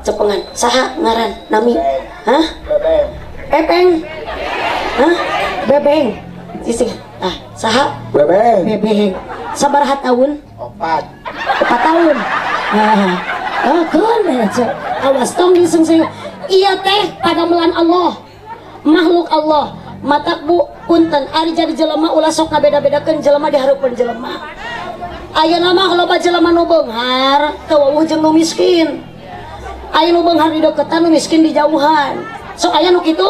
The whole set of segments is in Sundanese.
Cepengan saha ngaran nami? Hah? Pepeng. Hah? Bebeng. Sisi. Ah, saha? Bebeng. Bebeng. Sabaraha taun? 4. 4 tahun. Ah. Oh, keun awas tong disungsung. Iya teh padamelan Allah. Makhluk Allah. Matak bu punten ari jadi jelema ulah sok ngabeda-bedakeun jelema di hareupeun jelema. Ayeuna mah loba jelema nu beunghar teu wawuh jeung nu miskin. Aya nu beunghar di deketan, nu miskin di jauhan. Sok aya nu kitu?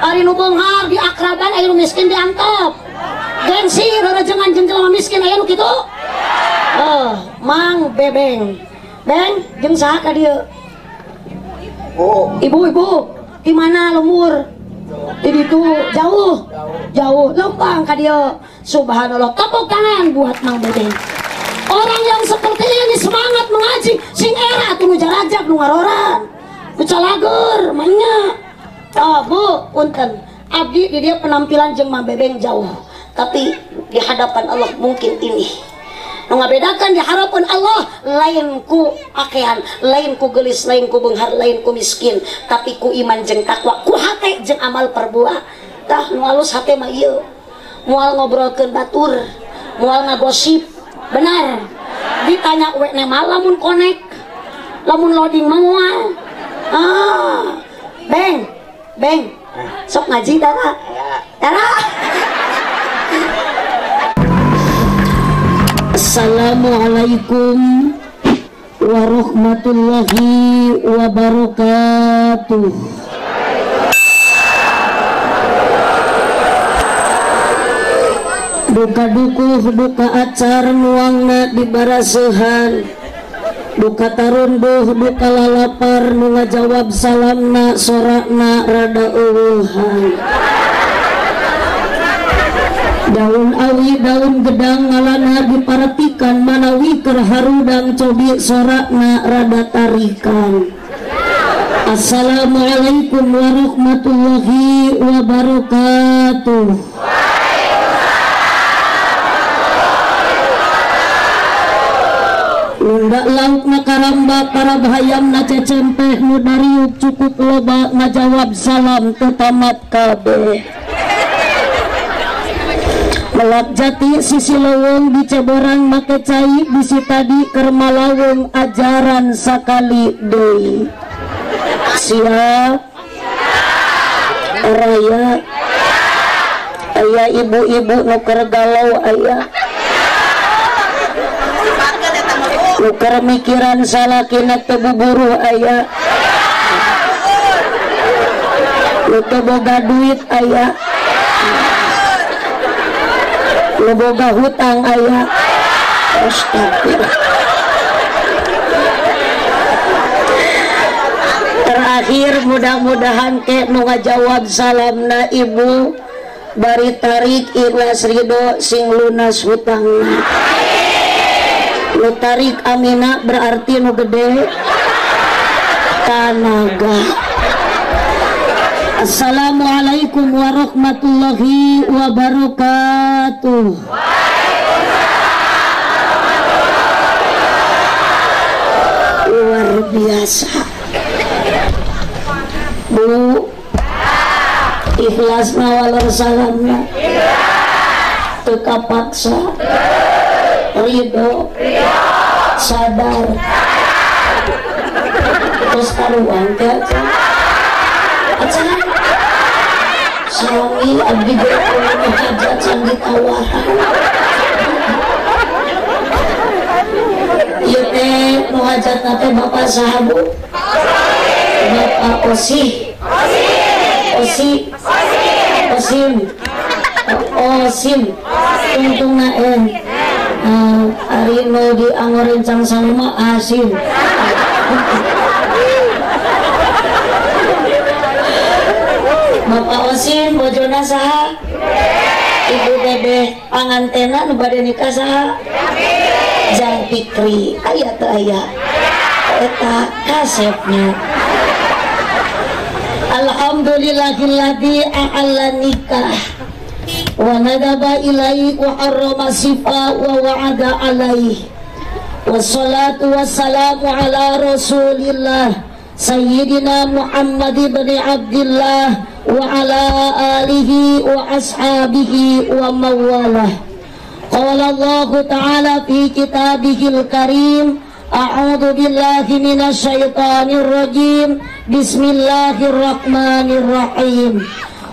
Ari nu beunghar di akraban, aya nu miskin di antep. Gengsi rerejengan jeung jelema miskin aya nu kitu? Oh, Mang Bebeng. Beng, jeung saha ka dieu? Ibu-ibu, di mana lembur? Di ditu jauh. Jauh, lempang ka dieu. Subhanallah, tepuk tangan buat Mang Bebeng. Orang yang seperti ini semangat mengaji, sing era atuh nu jarajak nu ngaroran. Nu calager, manya. Oh, Bu, punten. Abdi di dia penampilan jeung Mang Bebeng jauh, tapi di hadapan Allah mungkin ini. Nu ngabedakan di hadapan Allah lain ku pakaian, lain ku gelis, lain ku beunghar, lain ku miskin, tapi ku iman jeung takwa, ku hate jeung amal perbuatan. Tah nu alus hate mah ieu. Moal ngobrolkeun batur, moal ngagosip. Benar. Ditanya we ne mah lamun konek, lamun loading mah moal. Ah. Beng, beng. Sok ngaji tara. Tara. Assalamualaikum warahmatullahi wabarakatuh. Duka dukuh duka acar nuangna di barasehan, duka tarunduh duka lalapar nu ngajawab salamna sorakna rada eueuhan. Daun awi daun gedang ngalana diparetikan manawi keur harudang cobi sorakna rada tarikan. Assalamualaikum warahmatullahi wabarakatuh. Lunda lauk na karamba para bahayam na cecempeh nu dariuk cukup loba ngajawab salam tetamat kabeh. Melak jati sisi lowong diceboran make cai bisi tadi keur malawung ajaran sakali deui. Siap raya aya ibu-ibu nu keur galau aya nu keur mikiran salakina teu buburuh aya nu teu boga duit aya nu boga hutang aya. Astagfirullah. Terakhir mudah-mudahan ke nu ngajawab salamna ibu bari tarik ikhlas ridho sing lunas hutangna. Nu tarik amina berarti nu gede tanaga. Assalamualaikum warahmatullahi wabarakatuh. Luar biasa Bu, ikhlas nawalar salamnya, teu kapaksa, ridho, sadar, terus karuan teh acan suami abdi ge hajat can ditawaran. Ieu teh nu hajatna teh bapak saha Bu? Bapak Osi. Osi. Osim. Osim. Tungtungna en. Ari nu di angorencang sama asin. Bapak Osim bojona saha? Ibu Dedeh pangantena nu bade nikah saha? Jang Fikri. Aya teu aya? Eta kasepna. Alhamdulillahilladzi a'alla nikah wa nadaba ilaihi wa harrama sifa wa wa'ada alaihi Wassalatu wassalamu ala Rasulillah Sayyidina Muhammad ibn Abdillah wa ala alihi wa ashabihi wa mawalah. Qala Allah ta'ala fi kitabihil karim, a'udzu billahi minasy syaithanir rajim. Bismillahirrahmanirrahim.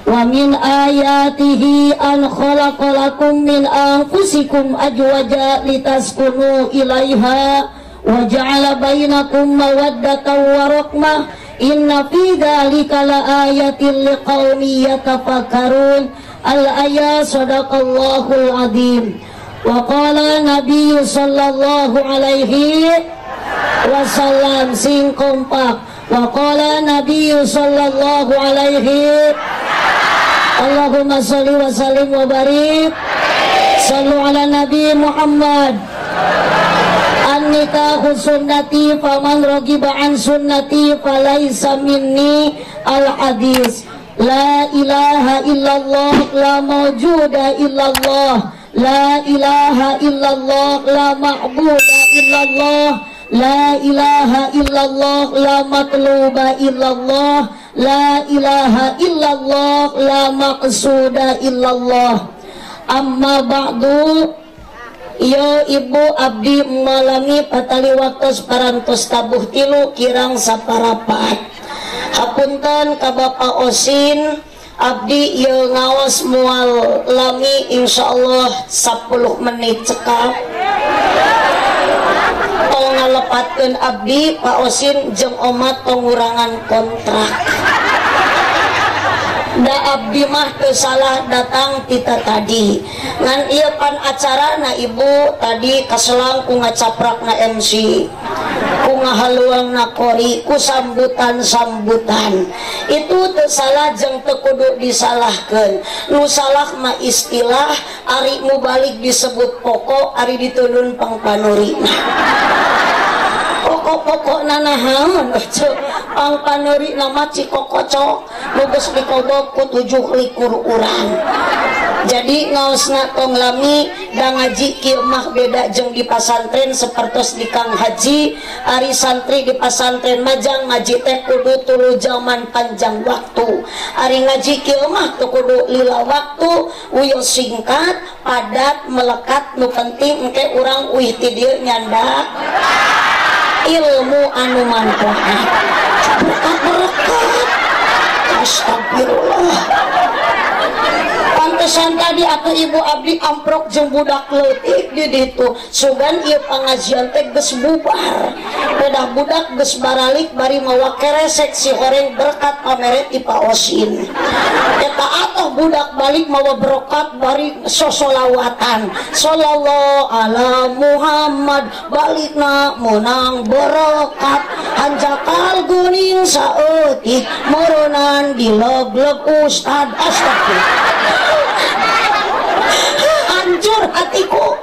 Wa min ayatihi an khalaqalakum min anfusikum azwaja litaskunu ilaiha wa ja'ala bainakum mawaddatan wa rahmah. Inna fi dzalika laayatin liqaumin yatafakkarun. Al-ayat sadaqallahul azim. Wa qala nabiyyu sallallahu alaihi wasallam sing kompak. Wa qala nabiyyu sallallahu alaihi. Allahumma sholli wa sallim wa barik. Sallu ala nabi Muhammad. An-nikahu sunnati faman ragiba an sunnati falaisa minni. Al-hadis. La ilaha illallah la mawjuda illallah. La ilaha illallah la ma'buda illallah. La ilaha illallah la matluba illallah. La ilaha illallah la maqsuda illallah. Amma ba'du. Yo ibu abdi malami patali waktos parantos tabuh tilu kirang saparapat. Hapunten ka Bapak Osin, abdi yo ngaos mual lami insyaallah 10 menit cekap. Tong ngalepatkeun abdi Pak Osin jeung omat pengurangan kontrak. Da abdi mah teu salah datang tita tadi. Ngan ieu pan acarana ibu tadi kaselang ku ngacaprakna MC, ku ngahaluangna kori, ku sambutan-sambutan. Itu teu salah jeung teu kudu disalahkeun. Nu salah mah istilah ari mubalik disebut pokok, ari ditundun pangpanurina. Pokok-pokok nanahaon pangpanuri nama cikokocok nu geus dikobok ku 27 urang. Jadi ngaosna tong lami da ngaji kieu mah beda jeung di pasantren sapertos di Kang Haji. Ari santri di pasantren mah jang ngaji teh kudu tulu jaman panjang waktu. Ari ngaji kieu mah teu kudu lila waktu, wios singkat, padat, melekat, nu penting engke urang uih ti dieu nyandak ilmu anu manfaat. Berkat-berkat. Astagfirullah. Pantesan tadi atuh ibu abdi amprok jeung budak leutik di ditu. Sugan ieu pangajian teh geus bubar. Pedah budak geus baralik bari mawa keresek si horeng berkat pamere ti Pak Osin. Eta atuh budak balik mawa berkat bari sosolawatan. Sallallahu ala Muhammad balikna menang berkat. Hanjakal guning saeutik meureunnan dileg-leg ustad. Astagfirullah. Hancur hatiku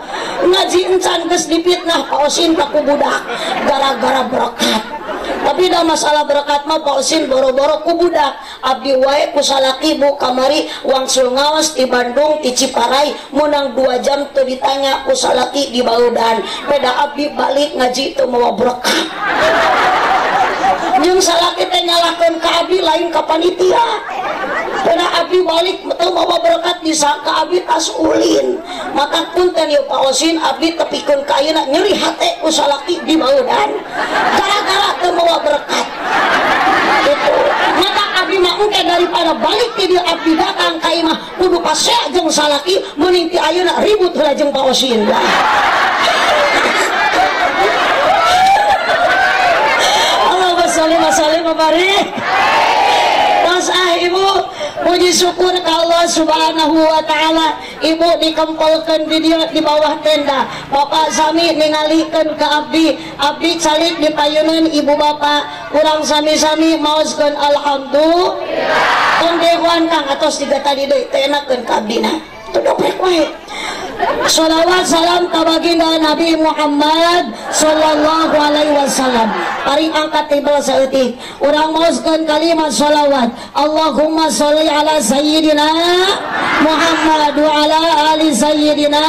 ngaji encan geus dipitnah Pak Osin ku budak gara-gara berkat. Tapi dah masalah berkat mah Pak Osin boro-boro ku budak. Abdi wae ku salaki bu kamari wangsul ngaos di Bandung di Ciparai menang 2 jam teu ditanya ku salaki di Baudan. Beda abdi balik ngaji teu mawa berkat. Jeung salaki teh nyalahkeun ka abdi lain ka panitia. Pernah abdi balik teu mawa berkat disangka abdi tas ulin. Maka punten ieu Pak Osin abdi tepikeun ka ayeuna nyeri hate ku salaki di Baudan gara-gara teu mawa berkat. Gitu. Maka abdi mah engke daripada balik ti dieu abdi datang ka imah kudu pasea jeung salaki meuning ti ayeuna ribut heula jeung Pak Osin. Allahumma sholli wa sallim wa barik. Ah ibu puji syukur ke Allah subhanahu wa ta'ala. Ibu dikempolkan di dia di bawah tenda. Bapak sami ningalikeun ke abdi. Abdi calik di payunan ibu bapak. Urang sami-sami maoskeun alhamdulillah. Tong dewan kang atos tiga tadi deui teu enakeun ka abdina. Teu doprek wae. Shalawat salam ka baginda Nabi Muhammad sallallahu alaihi wasallam. Paring angkat tibel saeutik. Urang maoskeun kalimat shalawat. Allahumma sholli ala sayyidina Muhammad wa ala ali sayyidina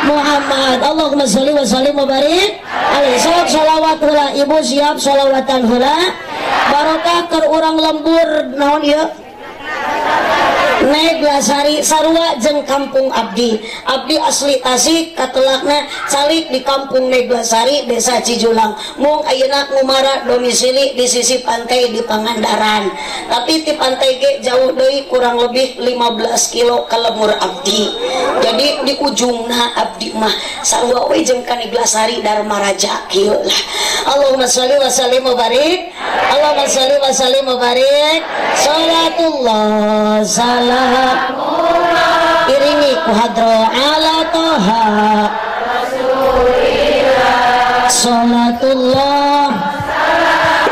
Muhammad. Allahumma sholli wa sallim wa barik alaihi. Sok sholawat heula, ibu siap sholawatan heula. Barokah keur urang lembur naon ieu? Neglasari sarua jeung kampung abdi. Abdi asli Tasik, katelakna calik di kampung Neglasari, Desa Cijulang. Mung ayeuna ngumara domisili di sisi pantai di Pangandaran. Tapi di pantai ge jauh deui kurang lebih 15 kilo ka lembur abdi. Jadi di ujungna abdi mah sarua we jeung ka Neglasari Darmaraja kieu lah. Allahumma sholli wa sallim wa barik. Allahumma sholli wa sallim wa barik. Salatullah salam iringi ku hadro ala toha Rasulillah. Salatullah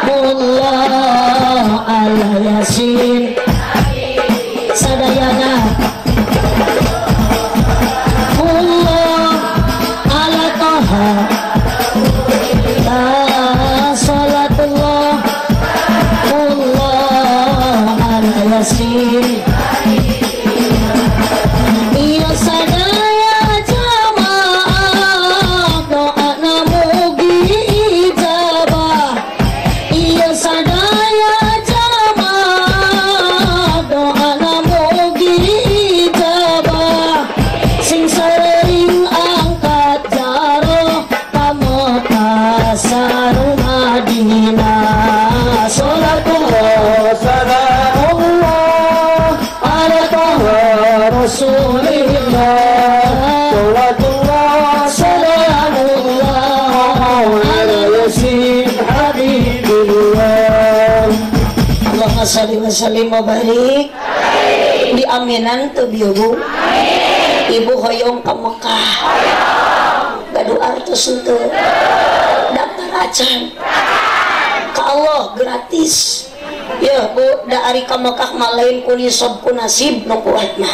salamullah ala yasin sadayana Allah ala toha salatullah Allah ala yasin. Sadaya jamaah doana mugi ijabah. Iya sadaya jamaah doana mugi ijabah. Sing sering angkat jaroh ka Mekah sareng Madinah. Salatullah salamullah ala toha Rasulillah. Salatullah salamullah ala yasin habibillah. Allahumma sholli wa sallim wa barik. Diaminan teu bieu Bu. Ibu hoyong ka Mekah. Gaduh artos henteu. Daftar acan. Ka Allah gratis. Ya Bu, da ari ka Mekah mah lain ku nisab ku nasib nu kuat mah.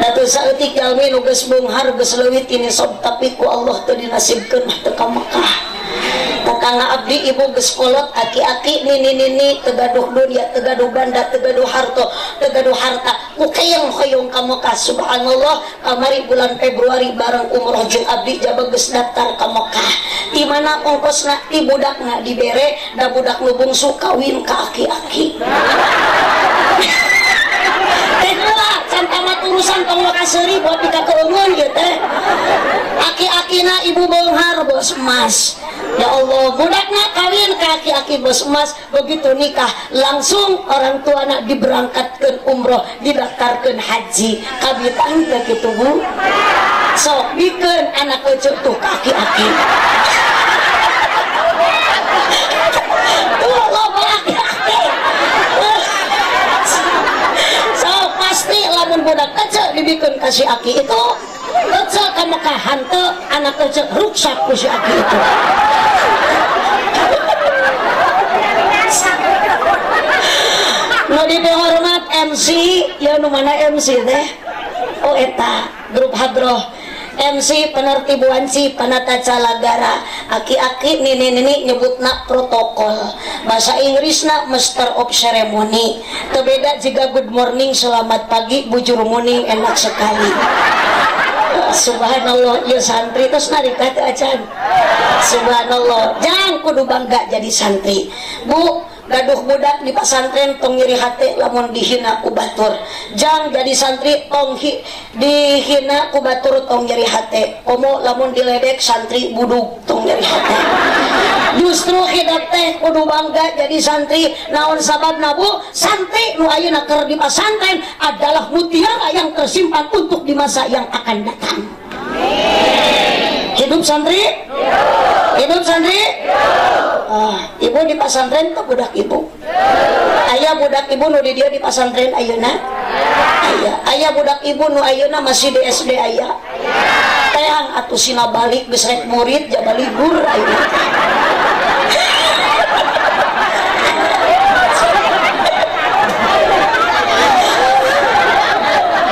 Datu saeutik jalmi nu geus beunghar geus leuwih ti nisab tapi ku Allah teu dinasibkeun mah teu ka Mekah. Tetangga abdi ibu geus kolot aki-aki nini-nini teu gaduh dunia, teu gaduh banda, teu gaduh harta, teu gaduh harta. Ku keyeng hoyong ka Mekah. Subhanallah, kamari bulan Februari bareng umroh jeung abdi jaba geus daftar ka Mekah. Di mana ongkosna ti budakna dibere, da budak nu bungsu kawin ka aki-aki. Teh heula can tamat urusan tong wakaseuri buat pika keungeun ieu teh. Aki-akina ibu beunghar bos emas. Ya Allah, budakna kawin ka aki-aki bos emas, begitu nikah langsung orang tuana diberangkatkeun umroh, didaftarkeun haji. Kabitan teh kitu Bu. Sok bikeun anak eceu tuh ka aki-aki. Tuh loba aki-aki. Sok pasti lamun budak eceu dibikeun ka si aki itu, eceu ka Mekah henteu, anak eceu ruksak ku si aki itu. Nu dihormat MC, ya nu mana MC teh? Oh eta, grup hadroh. MC penertib wanci panata calagara, aki-aki nini-nini nyebutna protokol. Bahasa Inggrisna master of ceremony. Teu beda jiga good morning, selamat pagi, bujur morning, enak sekali. Subhanallah, ya santri terus narik teh acan. Subhanallah, jangan kudu bangga jadi santri. Bu, gaduh budak di pasantren tong nyeri hate lamun dihina ku batur. Jang jadi santri tong dihina ku batur tong nyeri hate. Komo lamun diledek santri budug tong nyeri hate. Justru hidap teh kudu bangga jadi santri. Naon sababna Bu? Santri nu ayeuna keur di pasantren adalah mutiara yang tersimpan untuk di masa yang akan datang. Hidup santri? Hidup santri? Ibu di pasantren tuh budak ibu. Ayah budak ibu nu di dia di pasantren ayeuna? Ayah. Ayah budak ibu nu ayeuna masih di SD ayah. Teang atuh sina balik geus rek murid jaba libur ayeuna.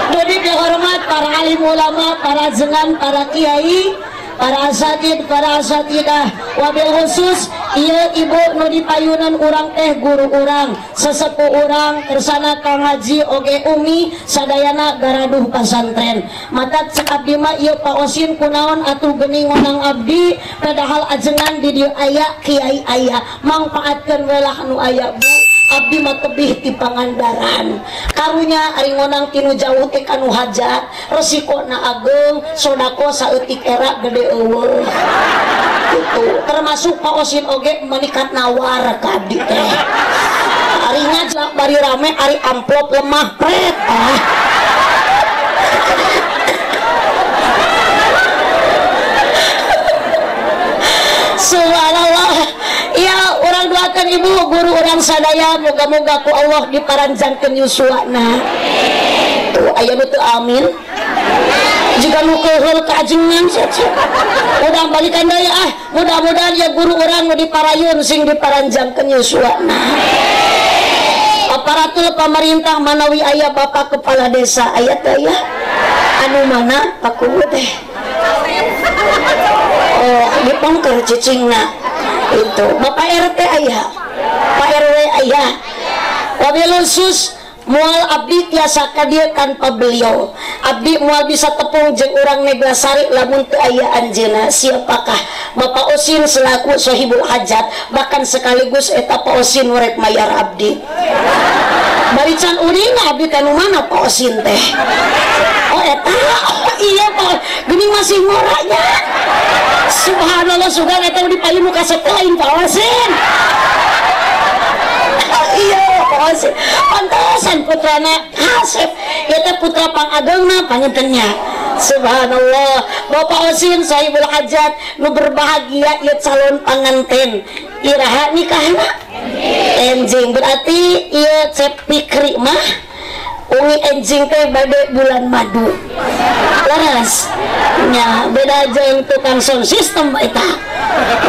Jadi dihormat para alim ulama, para jengan, para kiai, para asatid, para asatidah, wabil khusus Ieu ibu nu dipayunan urang teh guru urang, sesepuh urang, kersana Kang Haji oge Umi sadayana garaduh pasantren. Matak cek abdi mah ieu Pak Osin kunaon atuh geuning ngonang abdi padahal ajengan di dieu aya kiai aya, mangpaatkeun we lah nu aya bu. Abdi mah tebih ti Pangandaran. Karunya ari ngonang tinu jauh teh kanu hajat, resikona ageng, sodako saeutik era gede eueuh. Gitu. Termasuk Pak Osin oge menikat nawar ka abdi teh. Ari ngajak bari rame ari amplop lemah pret ah. Subhanallah. Ya urang doakan ibu guru urang sadaya moga-moga ku Allah diparanjangkeun yuswana. Tuh aya nu teu amin. Jika nu keuheul ka ajengan saja. Udah balikan deui ah, mudah-mudahan ya guru urang nu diparayun sing diparanjangkeun yuswana. Aparatur pemerintah manawi aya bapak kepala desa aya teh ya. Anu mana Pak Kuwu teh? Oh, dipongker cicingna. Itu Bapak RT ayah, Pak RW ayah. Wabil khusus mual abdi tiasa ka dieu tanpa beliau. Abdi mual bisa tepung jeung urang Neglasari lamun teu aya anjeunna. Siapakah Bapak Osin selaku sohibul hajat, bahkan sekaligus eta Pak Osin rek mayar abdi. Bari can uring abdi teh nu mana Pak Osin teh? Oh eta, oh, iya Pak, geuning masih ngoranya. Subhanallah, sugan eta di payun nu kasep lain Pak Osin. Iya Pak Osin, pantesan putrana Hasep, ieu teh putra pangageungna pangintennya. Subhanallah, Bapak Osin sahibul hajat nu berbahagia ieu calon panganten. Iraha nikahna? Enjing, berarti ieu Cep Pikri mah ungi enjing teh bade bulan madu. Leres. Nya beda jeung tukang sound system eta.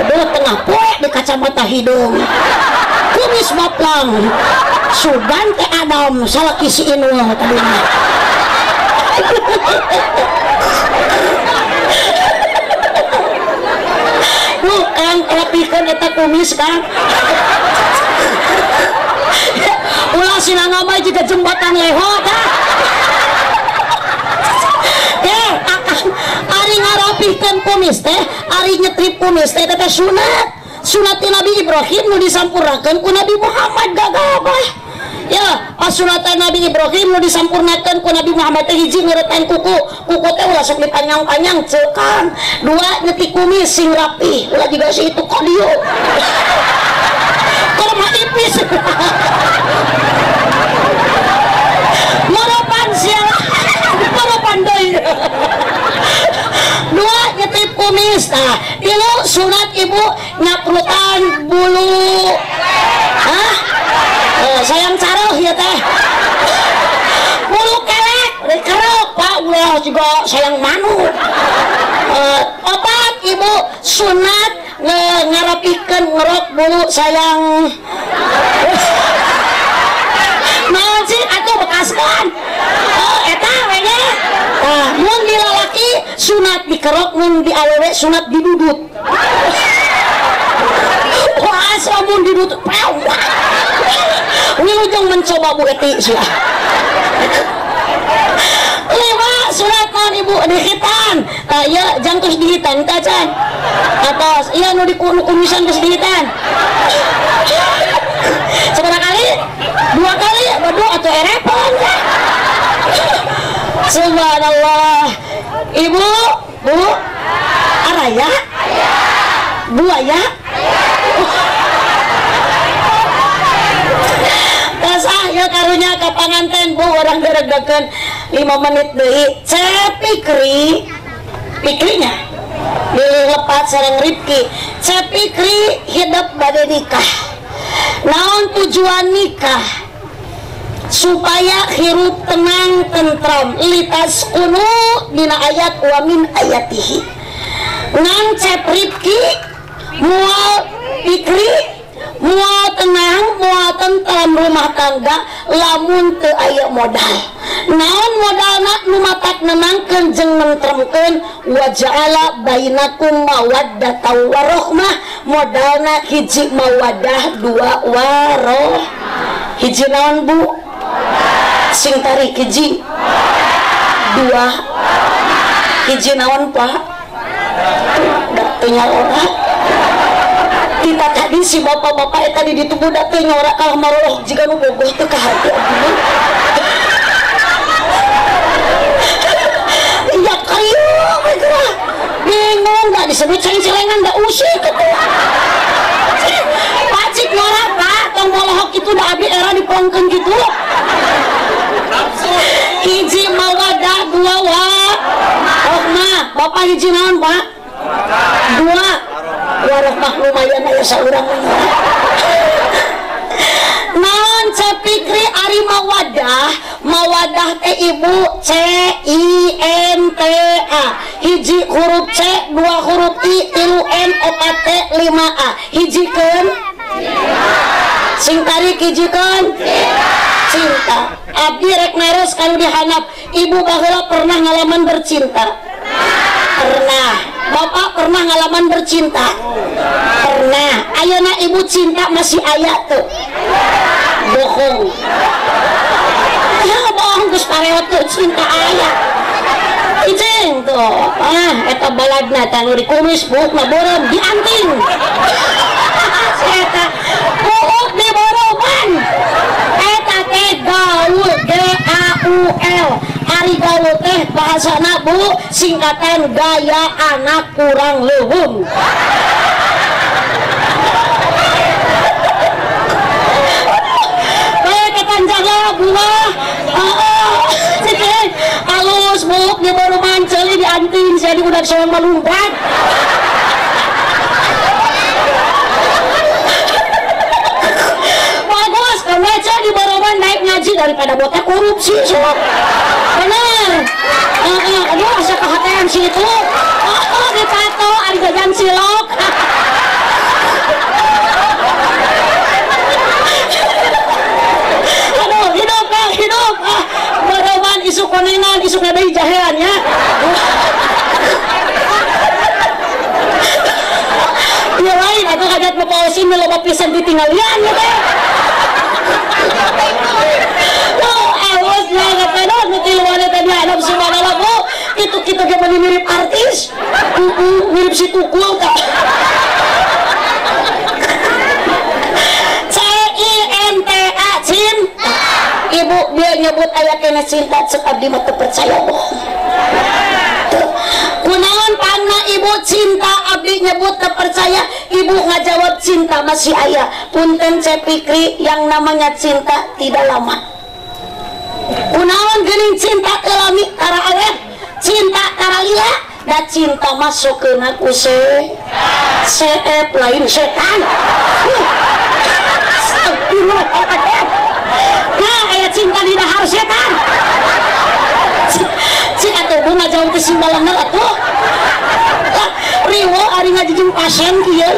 Aduh tengah poe di kacamata hidung. Kumis baplang. Sugan teh Adam salaki si Inul tadinya. Bu, Kang rapikeun eta kumis, Kang. Ulah sinangamai juga jembatan leho tah. Eh, akang ari ngarapihkeun kumis teh, ari nyetrip kumis teh teh sunat. Sunat Nabi Ibrahim nu disampurnakeun ku Nabi Muhammad gagabah. Ya, pas sunatan Nabi Ibrahim nu disampurnakeun ku Nabi Muhammad teh hiji ngeuretan kuku. Kuku teh ulah sok dipanyang-panyang ceuk Kang. Dua nyetik kumis sing rapih, ulah jiga si itu kodio. Korma ipis. Moropan sialah. Moropan deui. Dua nyetip kumis. Nah, tilu sunat ibu nyaprutan bulu. Hah? Oh, sayang caruh ya teh. Bulu kelek, dikeruk Pak, ulah juga sayang manuk. Opat ibu sunat ngarapikeun ngerok bulu sayang. Naon sih atuh bekaskan. Oh, eta we nya. Tah, mun di lalaki sunat dikerok, mun di awewe sunat didudut. Wah, lamun didudut. Wilujeng mencoba Bu Eti sia. Lima sunat naon ibu dihitan. Tah ieu jang terus dihitan tah can. Atos ieu nu dikumisan geus dihitan. Sabaraha kali? Dua kali, waduh atuh erepon. Subhanallah. Ibu, Bu, araya? Buaya? Tos ah ya karunya ka panganten Bu urang deregdekeun 5 menit deui. Cep Pikri, Pikrinya bilih lepat sareng Ripki. Cep Pikri hidep bade nikah. Naon tujuan nikah? Supaya hirup tenang tentram. Litas kunu dina ayat wa min ayatihi. Ngan Cep Ripki mual Pikri mual tenang mual tentram rumah tangga lamun teu aya modal. Naon modalna nu matak nenangkeun jeung nentremkeun wa ja'ala bainakum mawaddatan warahmah. Modalna hiji mawadah dua waroh. Hiji naon bu? Sing tarik hiji dua. Hiji naon pak? Dak teu nyalora. Kita tadi si bapak-bapak tadi di tubuh dak teu nyora kalah maroloh jiga nu bogoh teu ka hati abdi. Iya kayu geura. Bingung gak disebut ceng-celengan gak usik gitu. Pacik nyora pak, tong bolohok itu dah abdi era dipongkeun gitu. Hiji mawadah dua wa rohmah. Bapak hiji naon pak? Dua warohmah lumayan aya saurang. Naon cepikri ari mawadah? Mawadah teh ibu C I N T A. Hiji huruf C, dua huruf I, tilu N, opat T, 5 A. Hijikeun sing tarik hijikeun cinta. Abdi rek naros kanu dihanap. Ibu baheula pernah ngalaman bercinta? Pernah. Bapak pernah ngalaman bercinta? Pernah. Ayeuna ibu cinta masih aya tuh? Bohong. Ya bohong geus pareot tuh cinta aya. Icing tuh. Ah eta baladna tah nu dikumis buukna beureum dianting. Eta buuk dibeureman. Eta teh gaul G A U L. Ari gaul teh bahasana bu singkatan gaya anak kurang leuweung. Jaga bunga, cicing, halus buuk di baru manceli dianting, jadi udah soang melumpat. Bagus, karena di baru naik ngaji daripada botak korupsi, sok. Bener. Aduh, asa kehatean sih itu. Oh, ditato, ari jajan silok. Hidup ah boroman isu konengan isu deui jahean nya. Ieu lain atuh hajat bapak osin loba pisan ditinggalian ya teh. Tuh alus nya kata nu tiluan teh dihadap subhanallah bu. Kitu-kitu ge meuni mirip artis. Mirip si Tukul tah. C I N T A cinta. Ibu dia nyebut ayat kena cinta cek abdi mah teu percaya bohong. Kunaon panna ibu cinta abdi nyebut teu percaya, ibu ngajawab cinta masih aya. Punten cepikri yang namanya cinta tidak lama. Kunaon geuning cinta teu lami tara awet, cinta tara lila, da cinta masuk keuna ku seep lain setan. Astagfirullahaladzim. Nah, aya cinta di dahar setan. Cik atuh bu ngajauh ke simbalangna atuh. Riwo ari ngajijing pasien kieu ya.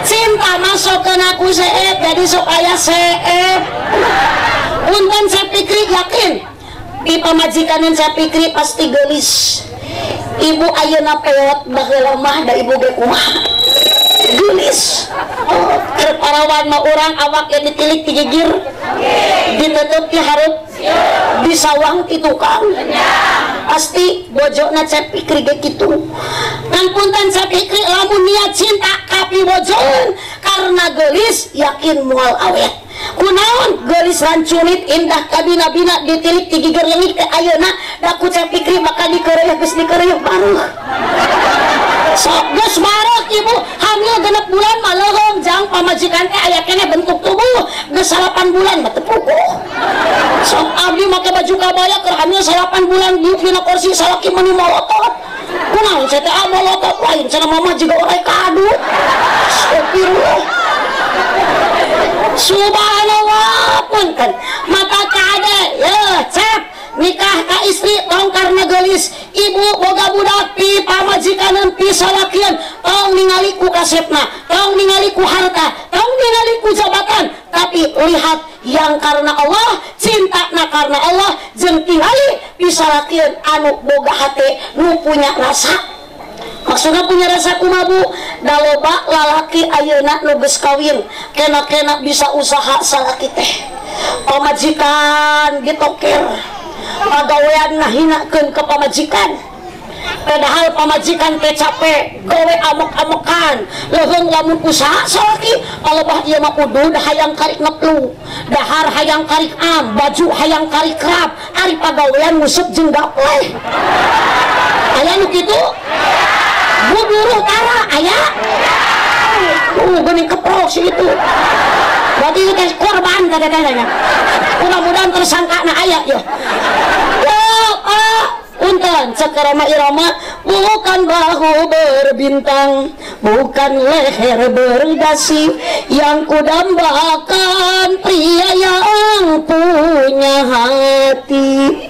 Cinta masuk ke ku seep jadi sok aya seep. Punten saya pikir yakin di pamajikan saya pikir pasti geulis. Ibu ayeuna peot baheula mah da ibu ge kumaha. Geulis. Oh, keur parawan mah urang awak yang ditilik ti gigir, ditutup ti hareup, disawang ti tukang. Pasti bojona Cep Fikri ge kitu. Ngan punten Cep Fikri lamun niat cinta ka pibojoeun karena geulis yakin moal awet. Kunaon geulis rancunit indah kabina-bina ditilik ti gigir leungit teh ayeuna da ku Cep Fikri bakal dikeureuh geus dikeureuh baruh. Sok geus bareuh ibu hamil 6 bulan mah leuheung jang pamajikan teh aya keneh bentuk tubuh geus 8 bulan mah teu puguh. Sok abdi make baju kabaya keur hamil 8 bulan diuk dina kursi salaki meuni molotot. Kunaon saya teh molotot lain cenah mama jiga orai kadut. Astagfirullah. Subhanallah punten mata kade ya cep nikah ka istri tong karena geulis ibu boga budak pi pamajikaneun pi salakieun tong ningali ku kasepna tong ningali ku harta tong ningali ku jabatan tapi lihat yang karena Allah cintana karena Allah jeung tingali pi salakieun anu boga hate nu punya rasa. Maksudnya punya rasa kumaha bu? Da loba lalaki ayeuna nu geus kawin, kena-kena bisa usaha salaki teh. Pamajikan ditokir, pagawean ngahinakeun ka pamajikan. Padahal pamajikan teh capek, gawe amok-amokan, leuheung lamun usaha salaki, palebah ieu mah udud hayang karik ngeplu, dahar hayang karik am, baju hayang karik rap, ari pagawean nguseup jeung gapleh. Aya nu kitu? Bu buruh tara aya? Geuning keprok si itu. Berarti itu teh korban kata-katanya. Mudah-mudahan tersangka na aya ya. Ya, Pak. Punten cek Rhoma Irama, bukan bahu berbintang, bukan leher berdasi, yang kudambakan pria yang punya hati.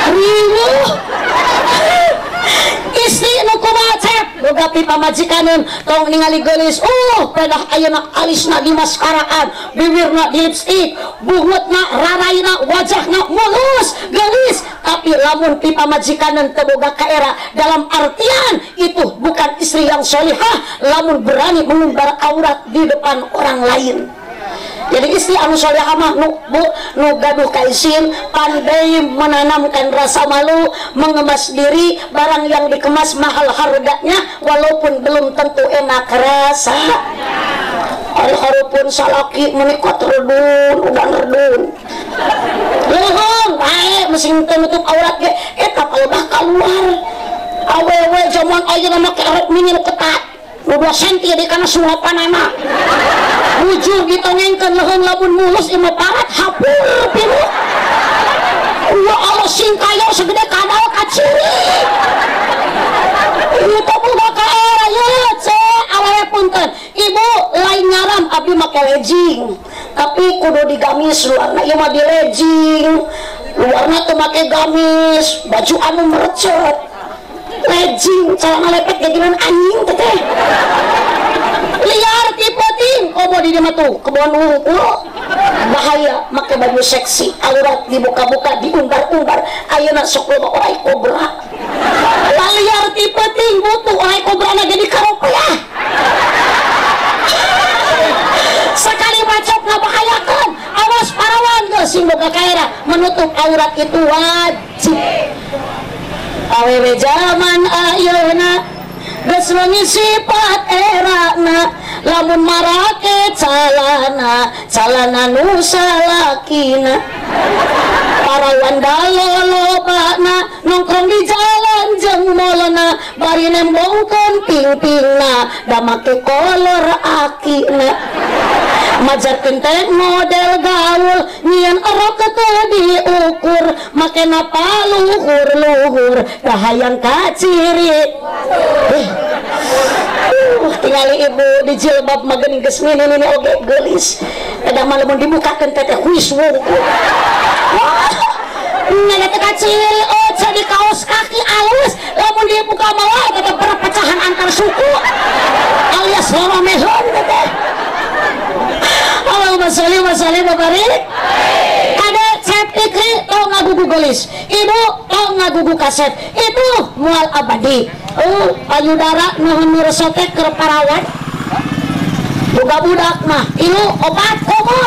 Riuh. Istri nu kumaha cep boga pipamajikaneun tong ningali geulis, pedah ayeuna alisna dimaskaraan, bibirna di lipstik, bungutna raraina, wajahna mulus geulis, tapi lamun pipamajikaneun teu boga kaera, dalam artian itu bukan istri yang solihah lamun berani mengumbar aurat di depan orang lain. Jadi istri anu solehah mah nu bu nu gaduh kaisin, pandai menanamkan rasa malu, mengemas diri, barang yang dikemas mahal harganya walaupun belum tentu enak rasa. Ari harupun salaki menikot redun, udah redun. Leuheung bae mesin teu nutup aurat ge eta palebah kaluar. Awewe jaman ayeuna make rok mini nu ketat. 2 senti di kana suapanana. Bujur ditongengkeun leuheung lamun mulus ieu mah parat hapur pilu. Ya Allah singkayo segede kadal kaciri. Ieu teh boga kaera ye ce awewe punten. Ibu lain ngaram abdi make legging. Tapi kudu digamis luarna ieu mah di legging. Luarna teu make gamis, baju anu merecet. Legging celana lepet gegilan anjing teteh. Liar tipe ting komo di mah tuh kebon wungkul bahaya make baju seksi aurat dibuka-buka diumbar-umbar ayeuna sok loba orai kobra. Liar tipe ting butuh orai kobra na jadi karopeah. Sekali bacok ngabahayakeun, awas parawan geus sing boga kaera menutup aurat itu wajib. Awewe zaman ayeuna geus leungit sifat erana, lamun marake calana, calana nu salakina. Parawan dalolobana nongkrong di jalan jeung molona, bari nembongkeun ping-pingna, da make kolor akina. Majarkeun teh model gaul, nyieun erok teu diukur, makena paluhur-luhur, da hayang kaciri. Tingali ibu di jilbab mah geuning geus nini-nini oge geulis. Edah mah lamun dibukakeun teh teh huis wungkul. Wah, nanya teh kaciri, oh jadi kaos kaki alus, lamun dibuka mah wae tetep perpecahan antar suku alias loromeheun teh. Allahumma sholli wa sallim wa barik. Kade cep ikri tong ngagugu geulis, ibu tong ngagugu kaset, itu mual abadi. Payudara nuhun miresote keur parawan. Boga budak mah ilu opat komo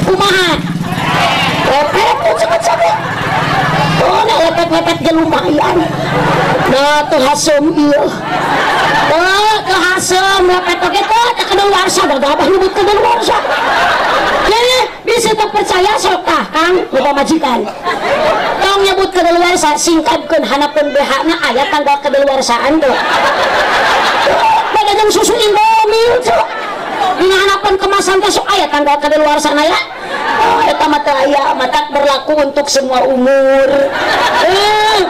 kumaha lepet cepet-cepet. Oh nek lepet-lepet ge lumayan. Nah tuh hasem ieu. Oh tuh hasem lepet oge teh kadaluarsa gagabah nyebut kadaluarsa. Jadi bisa terpercaya sok tah Kang lupa majikan. Tong nyebut kadaluarsa singkapkeun hanapeun BH na aya tanggal kadaluarsaan tuh. Beda jeung susu Indomie tuh. Dina hanapeun kemasan teh sok aya tanggal kadaluarsana ya. Oh, eta mah teu aya, matak berlaku untuk semua umur.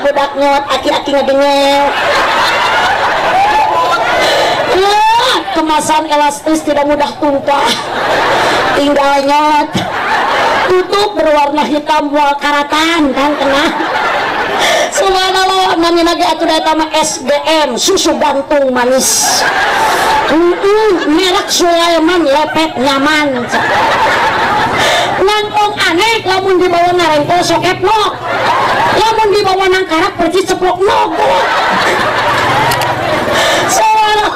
Budak nyot aki-aki ngedengel. Kemasan elastis tidak mudah tumpah. Tinggal nyot. Tutup berwarna hitam mual karatan kan tengah. Subhanallah, namina ge atuh da eta mah SGM, susu gantung manis. Merek Sulaiman lepet nyaman. Ngantong aneh lamun dibawa ngarengkol sok epnok. Lamun dibawa nangkarak percis ceplok nog. Soalnya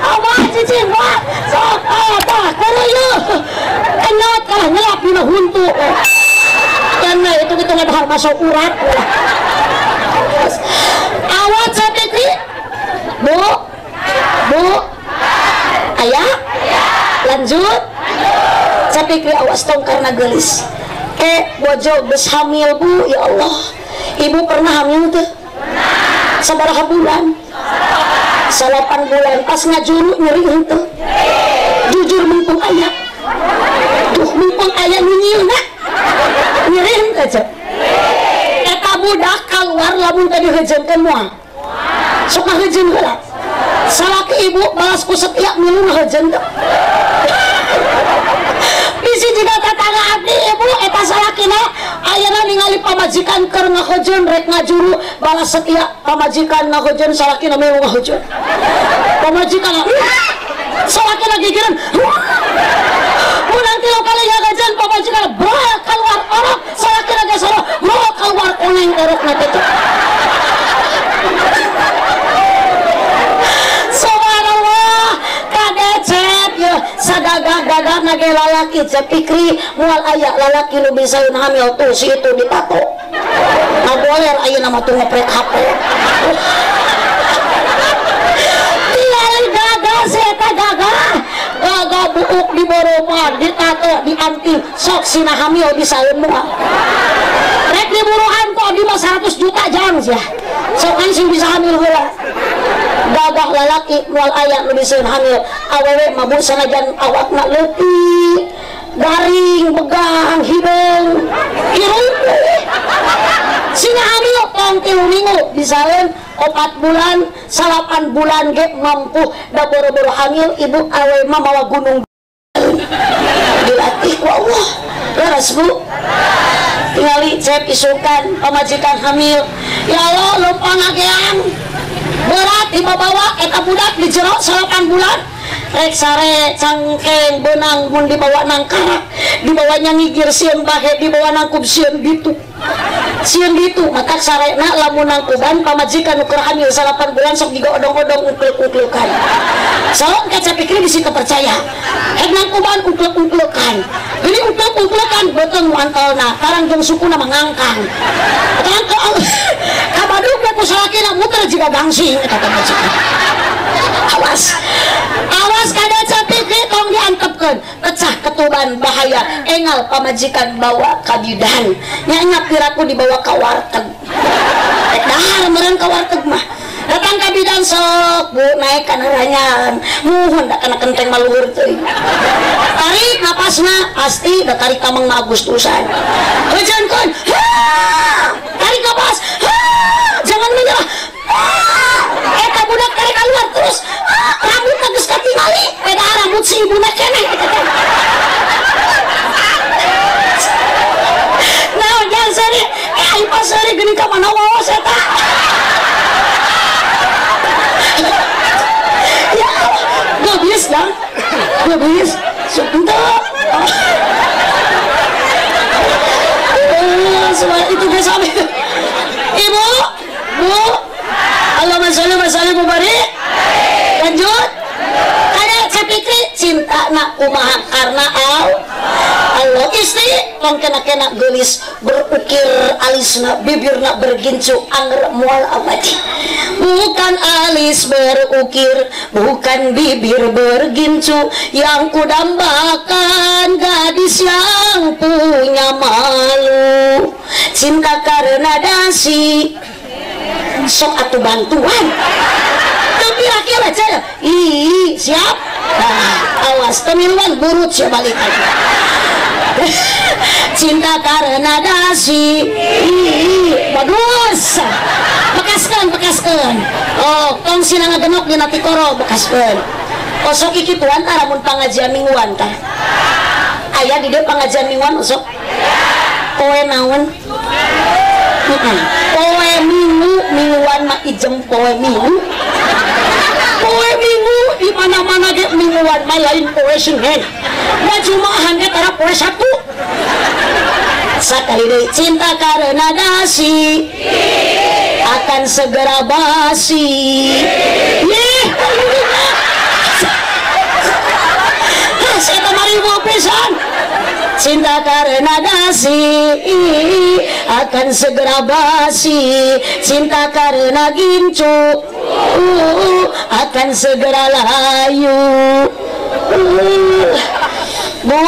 abah cicing wah sok abah kuruyu kenyot kalah nyelap dina huntu. Karena itu kita ngadahar masuk urat. Awat sapikri bu bu ayah lanjut sapikri awas tong karena gelis bojo geus hamil bu ya Allah. Ibu pernah hamil tuh? Sabaraha bulan? 8 bulan. Pas ngajuru nyeri henteu? Jujur mumpung aya. Duh mumpung aya nyieuna. Nyeri henteu cek. Eta budak keluar lamun tadi heujeunkeun moal. Sok ngahejeun heula. Salaki ibu balas ku setia milu ngahejeun teu. Bisi juga tetangga abdi ibu eta salakina ayeuna ningali pamajikan keur ngahejeun rek ngajuru balas setia pamajikan ngahejeun salakina milu ngahejeun. Pamajikan salakina gigireun. Mun tilu kali ngahejeun pamajikan brok keluar orok salakina geus orok brok keluar koneng orokna teh. Subhanallah kadecet ya sagagah-gagah nage lalaki cepikri mual aya lalaki nu bisa hamil tuh si itu ditato ngaboler ayeuna mah tuh ngeprek HP tinggal gagah si eta gagah gagah buuk di boroman ditato dianting sok sina hamil bisa moal rek diburuhan kok di mah 100 juta jang sia sok kan sing bisa hamil heula gagah lalaki mual aya nu bisa hamil awewe mah bu sanajan awakna leutik garing begang hideung irung sina hamil tong 3 minggu bisaeun 4 bulan 8 bulan ge mampu da boro-boro hamil ibu awewe mah mawa gunung dilatih ku Allah leres bu tingali cep isukan pamajikan hamil ya Allah lumpang ngageang berat dibawa eta budak di jero 8 bulan rek sare cangkeng benang mun dibawa nangkarak dibawa nyangigir sieun bahe dibawa nangkub sieun bitu maka sarena lamun nangkuban pamajikan nu keur hamil 8 bulan sok digodong-godong ungkluk-ungklukan sok kaca pikir bisi percaya hek nangkuban ungkluk-ungklukan ini ungkluk-ungklukan beuteung nu antelna tarang jeung sukuna mah ngangkang tarang kabaduk ku salakina muter jiga gangsing eta pamajikan. Awas awas kada capik tong diantepkeun pecah ketuban bahaya engal pamajikan bawa ka bidan nya piraku dibawa ka warteg dahar meureun ka warteg mah datang ka bidan sok bu naik kana ranyan muhun da kana kenteng maluhur teuing tarik napasna pasti da tarik tameng na Agustusan heujeunkeun tarik napas jangan menyerah eta budak tarik keluar terus rambutna geus katingali eta rambut si ibuna keneh eta teh naon jang seuri ai pas seuri geuning ka mana waos eta ya geus dang geus sok henteu itu geus sampe ibu bu Allahumma sholli wa sallim mubarak. Lanjut. Kada cepikri cinta nak kumaha karena Allah istri tong kena-kena gelis berukir alisna bibirna bergincu anger mual abadi. Bukan alis berukir, bukan bibir bergincu yang kudambakan gadis yang punya malu. Cinta karena dasi sok atuh bantuan tapi laki aja ih siap nah, awas temiluan burut siap balik lagi cinta karena dasi ih bagus bekaskan bekaskan oh tong sina ngagenok dina tikoro bekaskan osok iki tuan tara mun pangajian mingguan tah aya di dieu pangajian mingguan osok poe naon poe minggu mingguan mah ijem poe minggu di mana-mana ge mingguan mah lain poe Senin da Jumahan ge tara poe Sabtu Sakali deui cinta karena dasi akan segera basi. Ih, saya kemarin mau pisan. Cinta karena dasi akan segera basi, cinta karena gincu akan segera layu. Bu,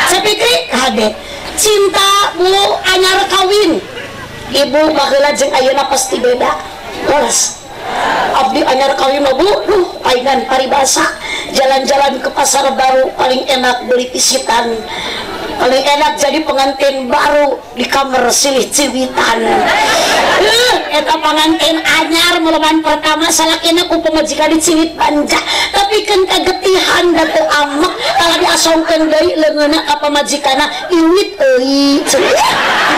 sepikri kade cinta bu anyar kawin. Ibu baheula jeung ayeuna pasti beda. Leres. Abdi anyar kawin mah bu, duh paingan paribasa, jalan-jalan ke pasar baru paling enak beli pisitan, paling enak jadi pengantin baru di kamar silih ciwitan. Eta pengantin anyar meleman pertama salakina ku pamajikan diciwit panja, tapi keun kagetihan da teu amek kalau diasongkeun deui leungeunna ka pamajikanna iwit euy.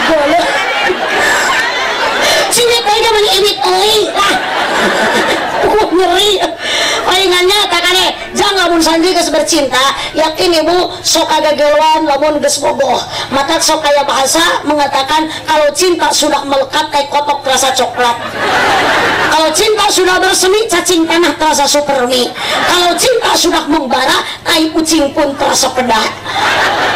Boleh. Ciwit euy da meuni iwit euy. Ah. Ngeri. Palingannya takane jangan lamun sandi geus bercinta, yakin ibu sok kagageloan lamun geus bogoh. Maka sok aya bahasa mengatakan kalau cinta sudah melekat kayak kotok terasa coklat. Kalau cinta sudah bersemi cacing tanah terasa supermi. Kalau cinta sudah membara tai kucing pun terasa pedah.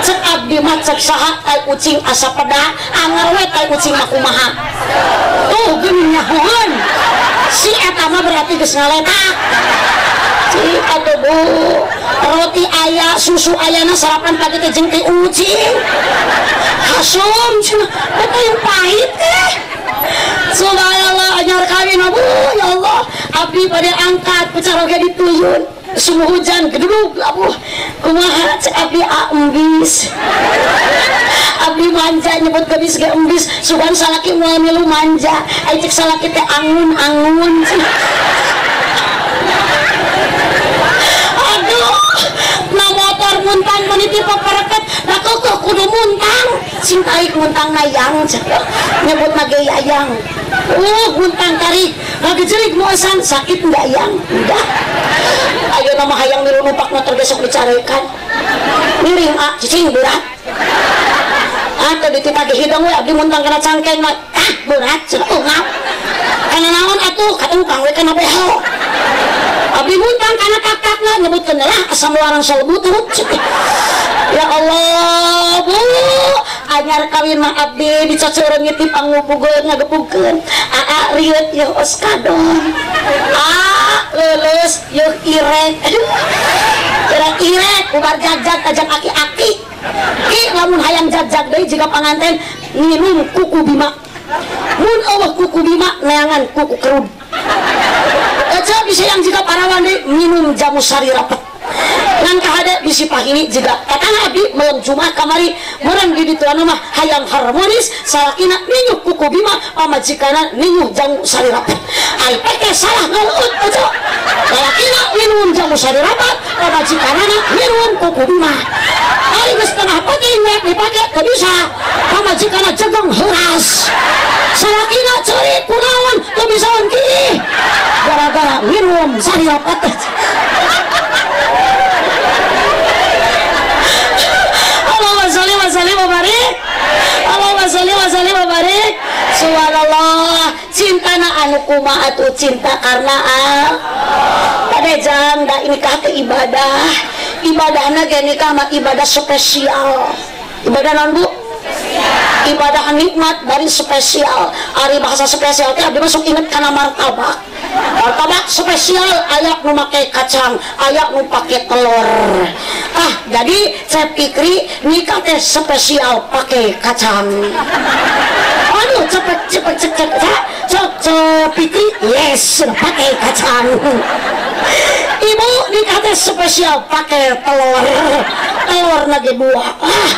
Cek abdi mah cek saha tai kucing asa pedah, anger we tai kucing mah kumaha. Tuh geuning nyahoeun. Si eta mah berarti geus ngaletak. Cik atuh bu, roti aya, susu ayana sarapan pagi teh jeung teh ucing. Hasum cenah, eta yang pahit teh. Subhanallah anyar kawin bu, ya Allah, abdi bade angkat pecaroge dituyun. Sumuh hujan gedudug abuh. Kumaha cek abdi embis. Abdi manja nyebut geus ge embis, sugan salaki moal milu manja. Ai cek salaki teh angun-angun. Aduh, na motor muntang meniti papareket, na keukeh kudu muntang, sing tarik muntang nayang, nyebut na ge yayang. Muntang tarik, ngagejerig moesan sakit enggak yang, enggak. Ayeuna mah hayang milu numpak motor besok dicarekan. Miring ah, cicing berat. Atau dititah hidung we abdi muntang kana cangkeng mah, ah berat cenah ungap. Kana naon atuh katukang we kana behel. Abdi muntang kana kakakna nyebutkeun lah asam larang salbutut. Ya Allah, bu, anyar kawin mah abdi dicoceureun ngiti pangupugeun ngagepugkeun. Aa rieut yeuh oskadon. Aa leuleus yeuh irek. Aduh. Irek ubar jagjag ajak aki-aki. Ki lamun hayang jagjag deui jiga panganten nginum kuku bima. Mun eueuh kuku bima neangan kuku kerud. Eca bisa yang jika parawan deui minum jamu sari rapet. Ngan kahade bisi pahini jiga katana abdi melem Jumat kamari meureun di dituan mah hayang harmonis salakina ninyuh kuku bima pamajikana ninyuh jamu sari rapet. Ai peke salah ngaleut eca. Salakina minum jamu sari rapet pamajikana minum kuku bima. Ari geus tengah peuting we dipake teu bisa pamajikana jegeng heuras. Salakina ceurik kunaon teu bisaeun kiih gara-gara minum sari rapet. Allahumma sholli wa sallim wa barik. Allahumma sholli wa sallim wa barik. Subhanallah, cintana anu kumaha atuh cinta karena Allah. Kade jang da nikah teh ibadah. Ibadahna ge nikah mah ibadah spesial. Ibadah naon bu? Ibadah nikmat dari spesial. Ari bahasa spesial teh abdi masuk inget kana martabak. Martabak spesial ayak nu make kacang, ayak nu pake telur. Ah, jadi saya pikri nikah teh spesial pake kacang. Aduh, cepet cepet cepet cepet pikri yes pake kacang. Ibu nikah teh spesial pake telur. Telur lagi dua. Ah.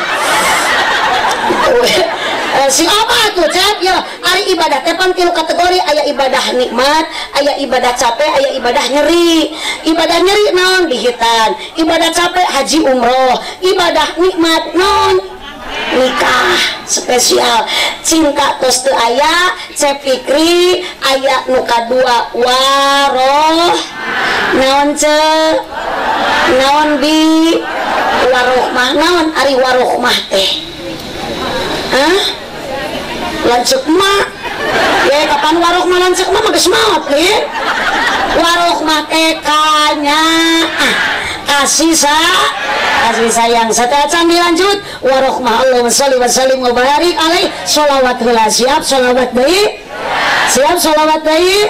Si apa tuh cep ya ari ibadah teh pan tilu kategori, aya ibadah nikmat, aya ibadah capek, aya ibadah nyeri. Ibadah nyeri naon dihitan, ibadah capek haji umroh, ibadah nikmat naon nikah spesial. Cinta tos teu aya, cep fikri aya nu kadua waroh naon ce naon bi warohmah naon ari warohmah teh. Hah? Lanceuk mah ya kapan warok mah lanceuk mah geus maot lin. Warok mah teh kanya kasih kasih sayang. Setelah can dilanjut warohmah Allahumma sholli wa sallim wa barik alaih. Sholawat heula siap, sholawat deui siap, sholawat deui.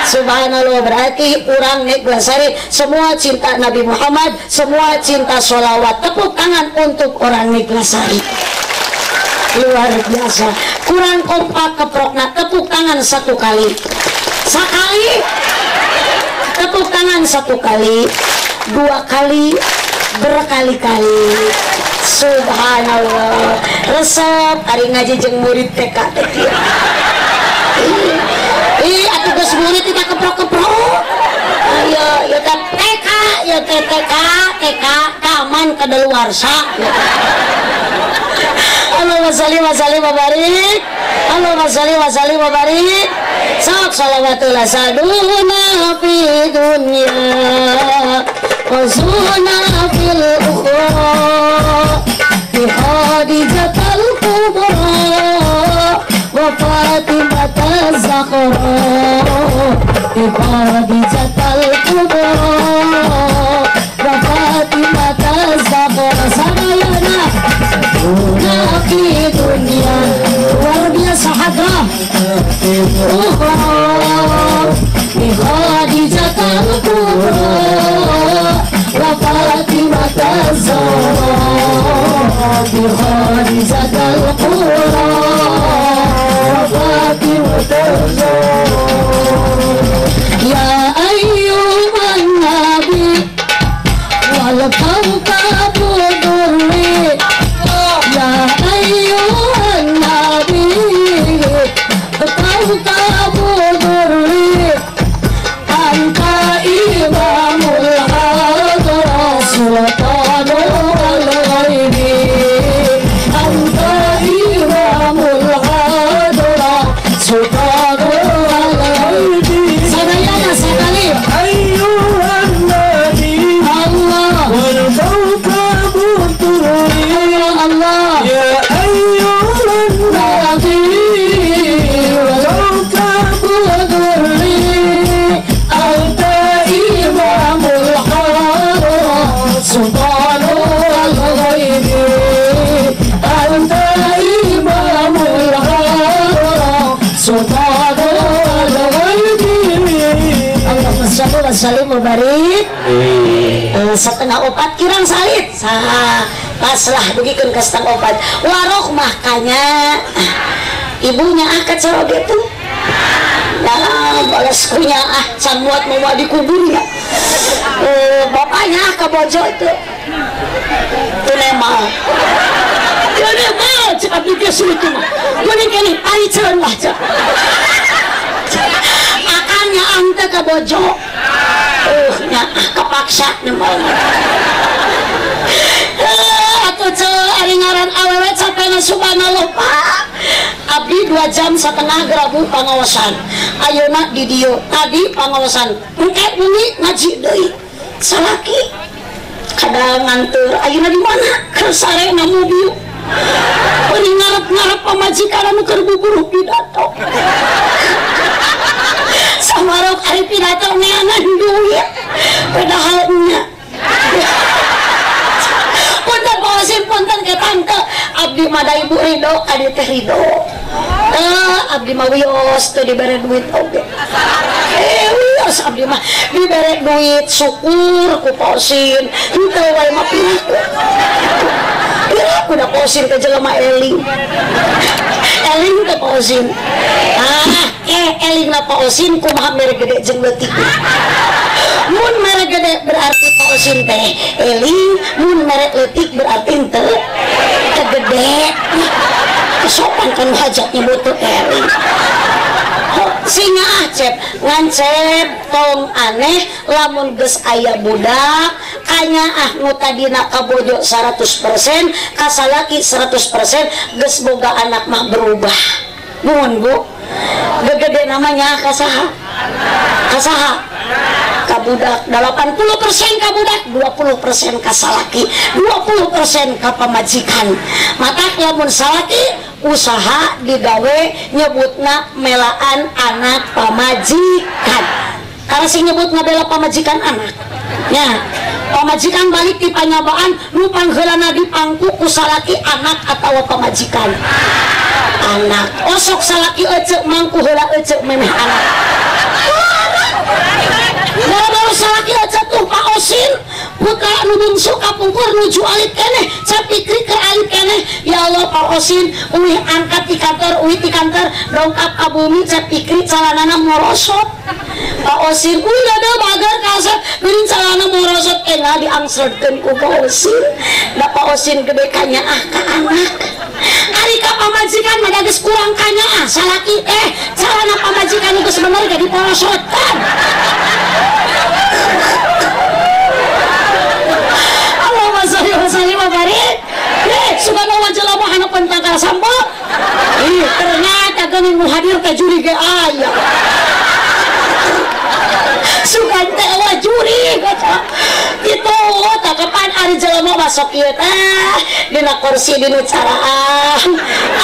Subhanallah, berarti urang Neglasari semua cinta Nabi Muhammad, semua cinta sholawat. Tepuk tangan untuk orang Neglasari, luar biasa. Kurang kompak keprokna, tepuk tangan satu kali, sekali, tepuk tangan satu kali, dua kali, berkali-kali. Subhanallah, resep ari ngaji jeung murid TK teh kieu. Ih, atuh geus murid kita keprok-keprok. Ayo, ya teh TK, ya teh TK, TK taman kadaluarsa. Allahumma sholli wa sallim wa barik. Allahumma sholli wa sallim wa barik. Sok sholawatullah saduna fi dunya wa zuna fil ukhra bi Khadijatul Kubra wa Fatimah Zahra bi Khadijatul Kubra wa Fatimah Zahra. Sadayana fi dunya luar biasa hadrah ukhra bi Khadijatul Kubra wa Fatimah Zahra bi Khadijatul Kubra wa Fatimah Zahra. Ya ayyuhan nabi wal kawkabu durri, ya ayyuhan nabi kawkabu durri, anta imamul hadra sultanul ghaibi, anta imamul hadra sultanul ghaibi. Sadayana sekali ayyuhan nabi Allah wal kawkabu durri, Allah ya ayyuhan nabi wal kawkabu durri, anta imamul hadra sultanul ghaibi, anta imamul hadra sultanul ghaibi. Allahumma sholli wa sallim wa barik. Setengah opat kirang salit paslah dugikeun ka setengah opat. Warok mah kanya ibunya ah kacaroge tuh. Nah, balas kunya ah can muat mau dikubur ya. Bapaknya ah ka bojo itu. Teu nemal. Teu nemal cek abdi ge sulit mah. Geuning keneh ari ceun lah cek. Akangnya ante ka bojo. Nya ah kapaksa nemal. Atuh ceu ari ngaran awewe capena subhanallah Pak. Abdi 2,5 jam gerabu pangawasan. Ayeuna di dieu tadi pangawasan. Engke bengi ngaji deui. Salaki kadang nganteur ayeuna di mana? Keur sare na mobil. Beuning ngarep-ngarep pamajikan anu keur buburuh pidato. Samarok ari pidato neangan duit. Padahal nya. Punten pawasin punten ke tante. Abdi mah da ibu ridho adi teh ridho. Abdi mah wios teu dibere duit oge. Wios abdi mah dibere duit syukur ku paosin. Henteu wae mah piraku. Piraku da paosin ke jelema eling. Eling teh paosin. Ah, eling na paosin kumaha mere gede jeung leutik. Mun mere gede berarti paosin teh eling, mun mere leutik berarti henteu teu gede. Sopan kan hajatnya butuh eling. Singa ah cep ngancep tong aneh lamun geus aya budak kanya ah nu tadina kabojo 100% kasalaki 100% geus boga anak mah berubah. Nuhun Bu. Gegede namanya kasaha? Kasaha? Kabudak 80% kabudak, 20% kasalaki, 20% ka pamajikan. Matak lamun salaki Usaha digawe nyebutna melaan anak pamajikan. Karena sing nyebut ngabela pamajikan anak. Ya, pamajikan balik di panyabaan nu pangheulana dipangku ku salaki anak atawa pamajikan. Anak osok salaki ecek mangku heula ecek memeh anak. Baru salaki ecek tuh Pak Osin putra nu bungsu kapungkur nuju alit keneh capikri keur alit keneh. Ya Allah Pak Osin uih angkat di kantor uih di kantor dongkap ka bumi capikri calanana morosot. Pak Osin uih dada bager kasep geuning calana morosot enggal diangsredkeun ku Pak Osin. Da Pak Osin gede kanyaah ka anak. Ari ka pamajikan mah geus kurang kanyaah salaki teh calana pamajikan geus bener ge diporosotkan. Allahumma sholli wa sallim wa barik. Subhanallah jelema hanapan tangkal sampo. Ih, ternyata geuning nu hadir teh juri ge aya. Sugan teh eueuh juri itu takapan ari jelema masuk ieu teh dina kursi dina caraan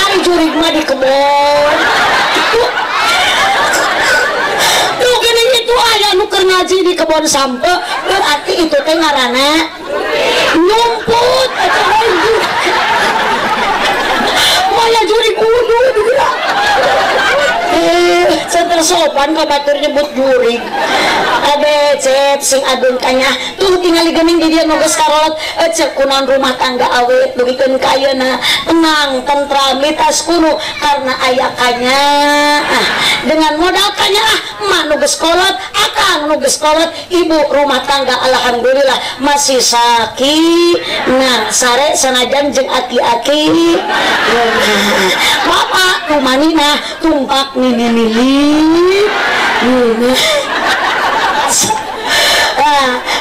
ari jurig mah di kebon. Tuh geuning itu aya nu keur ngaji di kebon sampe berarti itu teh ngaranna nyumput eta jurig. Maya jurig kudu geura. Center sopan ka batur nyebut jurig. Ade cep sing agung kanya tuh tingali geuning di dieu nu geus karolot ecek kunaon rumah tangga awet dugikeun ka ayeuna tenang tentram mitas kuno karena aya kanya. Dengan modal kanya emak nu geus kolot akang nu geus kolot ibu rumah tangga alhamdulillah masih sakinah sare sanajan jeung aki-aki. Bapak rumanina tumpak nini-nini.